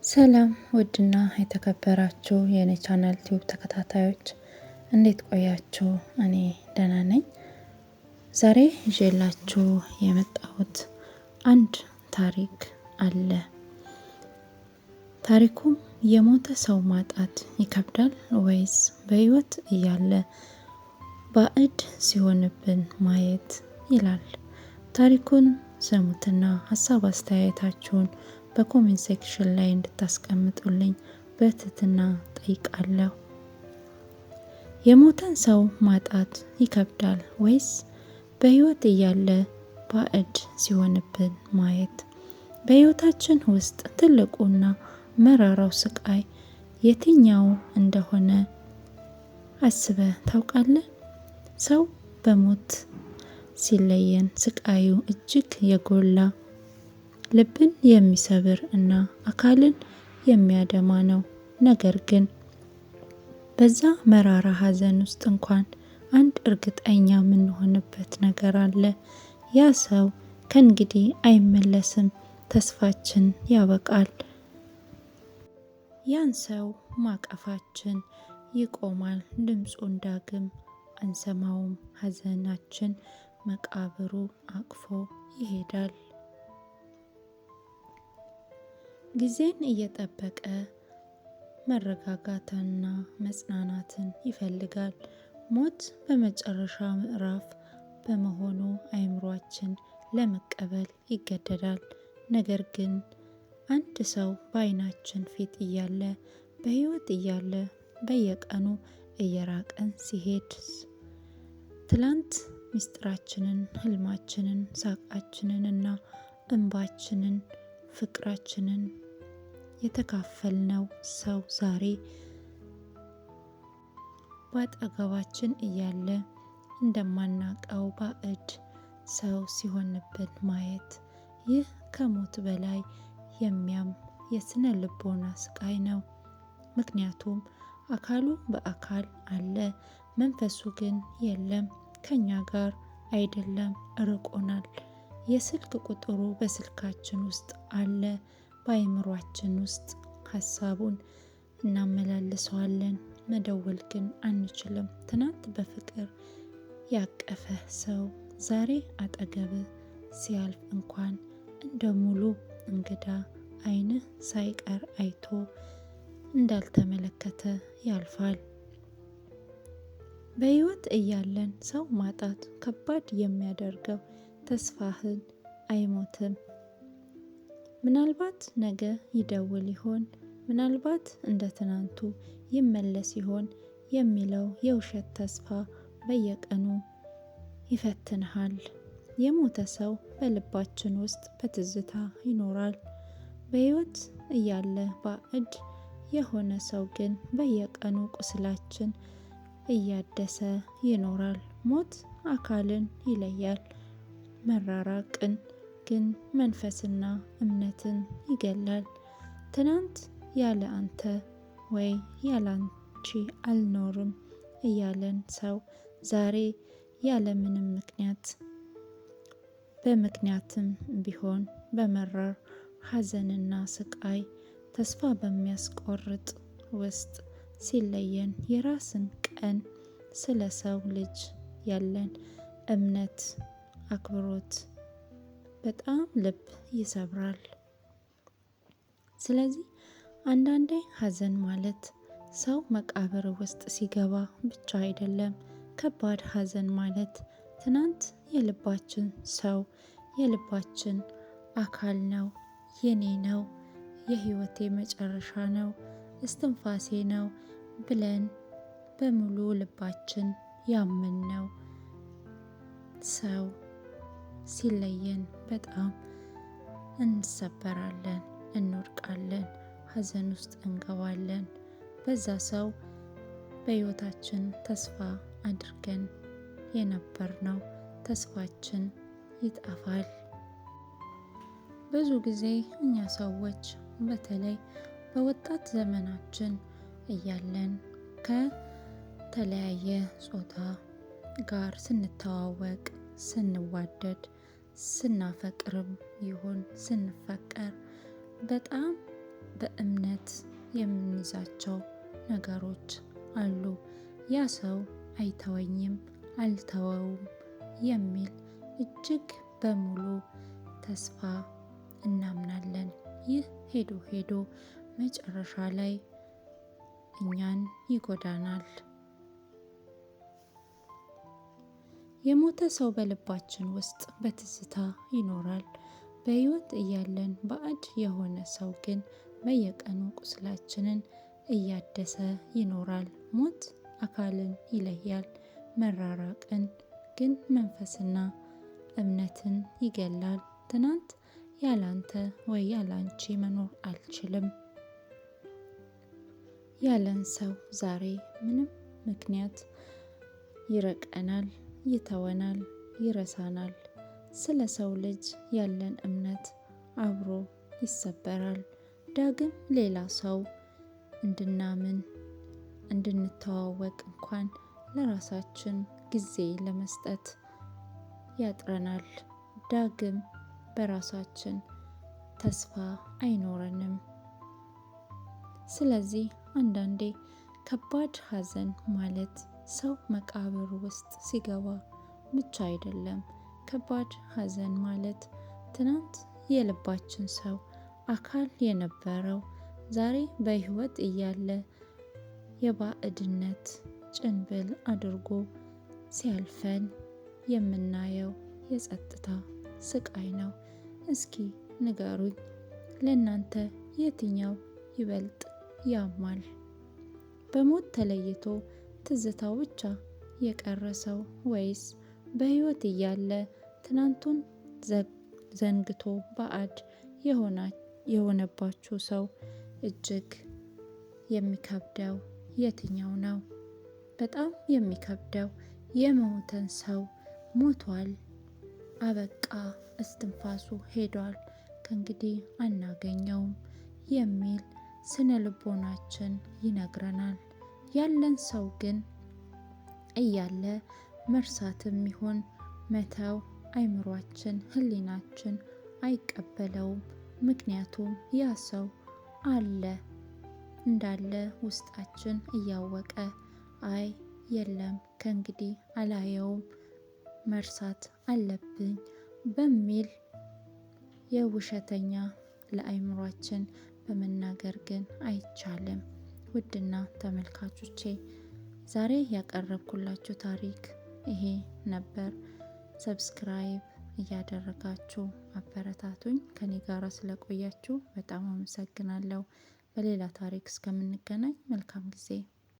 ሰላም ውድና የተከበራችሁ የኔ ቻናል ቲዩብ ተከታታዮች፣ እንዴት ቆያችሁ? እኔ ደህና ነኝ። ዛሬ ይዤላችሁ የመጣሁት አንድ ታሪክ አለ። ታሪኩም የሞተ ሰው ማጣት ይከብዳል ወይስ በሕይወት እያለ ባዕድ ሲሆንብን ማየት ይላል። ታሪኩን ስሙትና ሀሳብ አስተያየታችሁን በ comment section ላይ እንድታስቀምጡልኝ በትህትና ጠይቃለሁ። የሞተን ሰው ማጣት ይከብዳል ወይስ በሕይወት እያለ ባዕድ ሲሆንብን ማየት? በሕይወታችን ውስጥ ትልቁና መራራው ስቃይ የትኛው እንደሆነ አስበህ ታውቃለህ? ሰው በሞት ሲለየን ስቃዩ እጅግ የጎላ፣ ልብን የሚሰብር እና አካልን የሚያደማ ነው። ነገር ግን በዛ መራራ ሐዘን ውስጥ እንኳን አንድ እርግጠኛ የምንሆንበት ነገር አለ። ያ ሰው ከእንግዲህ አይመለስም። ተስፋችን ያበቃል። ያን ሰው ማቀፋችን ይቆማል። ድምፁን ዳግም አንሰማውም። ሐዘናችን መቃብሩ አቅፎ ይሄዳል። ጊዜን እየጠበቀ መረጋጋትና መጽናናትን ይፈልጋል። ሞት በመጨረሻ ምዕራፍ በመሆኑ አእምሯችን ለመቀበል ይገደዳል። ነገር ግን አንድ ሰው በዓይናችን ፊት እያለ፣ በሕይወት እያለ በየቀኑ እየራቀን ሲሄድ፣ ትላንት ምስጢራችንን፣ ህልማችንን፣ ሳቃችንን እና እንባችንን፣ ፍቅራችንን የተካፈልነው ሰው ዛሬ በአጠገባችን እያለ እንደማናቀው ባዕድ ሰው ሲሆንብን ማየት፣ ይህ ከሞት በላይ የሚያም የስነ ልቦና ስቃይ ነው። ምክንያቱም አካሉ በአካል አለ፣ መንፈሱ ግን የለም፣ ከኛ ጋር አይደለም፣ ርቆናል። የስልክ ቁጥሩ በስልካችን ውስጥ አለ፣ በአይምሯችን ውስጥ ሀሳቡን እናመላልሰዋለን፣ መደወል ግን አንችልም። ትናንት በፍቅር ያቀፈ ሰው ዛሬ አጠገብ ሲያልፍ እንኳን እንደ ሙሉ እንግዳ ዓይንህ ሳይቀር አይቶ እንዳልተመለከተ ያልፋል። በሕይወት እያለን ሰው ማጣት ከባድ የሚያደርገው ተስፋህን አይሞትም። ምናልባት ነገ ይደውል ይሆን፣ ምናልባት እንደ ትናንቱ ይመለስ ይሆን የሚለው የውሸት ተስፋ በየቀኑ ይፈትንሃል። የሞተ ሰው በልባችን ውስጥ በትዝታ ይኖራል። በሕይወት እያለ ባዕድ የሆነ ሰው ግን በየቀኑ ቁስላችን እያደሰ ይኖራል። ሞት አካልን ይለያል፣ መራራቅን ግን መንፈስና እምነትን ይገላል። ትናንት ያለ አንተ ወይ ያለ አንቺ አልኖርም እያለን ሰው ዛሬ ያለ ምንም ምክንያት፣ በምክንያትም ቢሆን፣ በመራር ሐዘንና ስቃይ ተስፋ በሚያስቆርጥ ውስጥ ሲለየን የራስን ቀን ስለ ሰው ልጅ ያለን እምነት፣ አክብሮት በጣም ልብ ይሰብራል። ስለዚህ አንዳንዴ ሐዘን ማለት ሰው መቃብር ውስጥ ሲገባ ብቻ አይደለም። ከባድ ሐዘን ማለት ትናንት የልባችን ሰው፣ የልባችን አካል ነው፣ የኔ ነው፣ የህይወቴ መጨረሻ ነው፣ እስትንፋሴ ነው ብለን በሙሉ ልባችን ያመንነው ሰው ሲለየን በጣም እንሰበራለን፣ እንወድቃለን፣ ሐዘን ውስጥ እንገባለን። በዛ ሰው በህይወታችን ተስፋ አድርገን የነበርነው ተስፋችን ይጠፋል። ብዙ ጊዜ እኛ ሰዎች በተለይ በወጣት ዘመናችን እያለን ከተለያየ ጾታ ጋር ስንተዋወቅ፣ ስንዋደድ፣ ስናፈቅርም ይሁን ስንፈቀር በጣም በእምነት የምንይዛቸው ነገሮች አሉ። ያ ሰው አይተወኝም፣ አልተወውም የሚል እጅግ በሙሉ ተስፋ እናምናለን። ይህ ሄዶ ሄዶ መጨረሻ ላይ እኛን ይጎዳናል። የሞተ ሰው በልባችን ውስጥ በትዝታ ይኖራል። በሕይወት እያለን ባዕድ የሆነ ሰው ግን በየቀኑ ቁስላችንን እያደሰ ይኖራል። ሞት አካልን ይለያል፣ መራራቅን ግን መንፈስና እምነትን ይገላል። ትናንት ያላንተ ወይ ያላንቺ መኖር አልችልም ያለን ሰው ዛሬ ምንም ምክንያት ይርቀናል፣ ይተወናል፣ ይረሳናል። ስለ ሰው ልጅ ያለን እምነት አብሮ ይሰበራል። ዳግም ሌላ ሰው እንድናምን እንድንተዋወቅ እንኳን ለራሳችን ጊዜ ለመስጠት ያጥረናል። ዳግም በራሳችን ተስፋ አይኖረንም። ስለዚህ አንዳንዴ ከባድ ሐዘን ማለት ሰው መቃብር ውስጥ ሲገባ ብቻ አይደለም። ከባድ ሐዘን ማለት ትናንት የልባችን ሰው አካል የነበረው ዛሬ በሕይወት እያለ የባዕድነት ጭንብል አድርጎ ሲያልፈን የምናየው የጸጥታ ስቃይ ነው። እስኪ ንገሩኝ፣ ለእናንተ የትኛው ይበልጥ ያማል? በሞት ተለይቶ ትዝታው ብቻ የቀረ ሰው ወይስ በሕይወት እያለ ትናንቱን ዘንግቶ ባዕድ የሆነባችሁ ሰው? እጅግ የሚከብደው የትኛው ነው? በጣም የሚከብደው የሞተን ሰው ሞቷል፣ አበቃ፣ እስትንፋሱ ሄዷል፣ ከእንግዲህ አናገኘውም የሚል ስነ ልቦናችን ይነግረናል። ያለን ሰው ግን እያለ መርሳትም ይሁን መተው አይምሯችን፣ ሕሊናችን አይቀበለውም። ምክንያቱም ያ ሰው አለ እንዳለ ውስጣችን እያወቀ አይ የለም ከእንግዲህ አላየውም መርሳት አለብኝ በሚል የውሸተኛ ለአይምሯችን በመናገር ግን አይቻልም። ውድና ተመልካቾቼ ዛሬ ያቀረብኩላችሁ ታሪክ ይሄ ነበር። Subscribe እያደረጋችሁ አበረታቱኝ። ከኔ ጋር ስለቆያችሁ በጣም አመሰግናለሁ። በሌላ ታሪክ እስከምንገናኝ መልካም ጊዜ።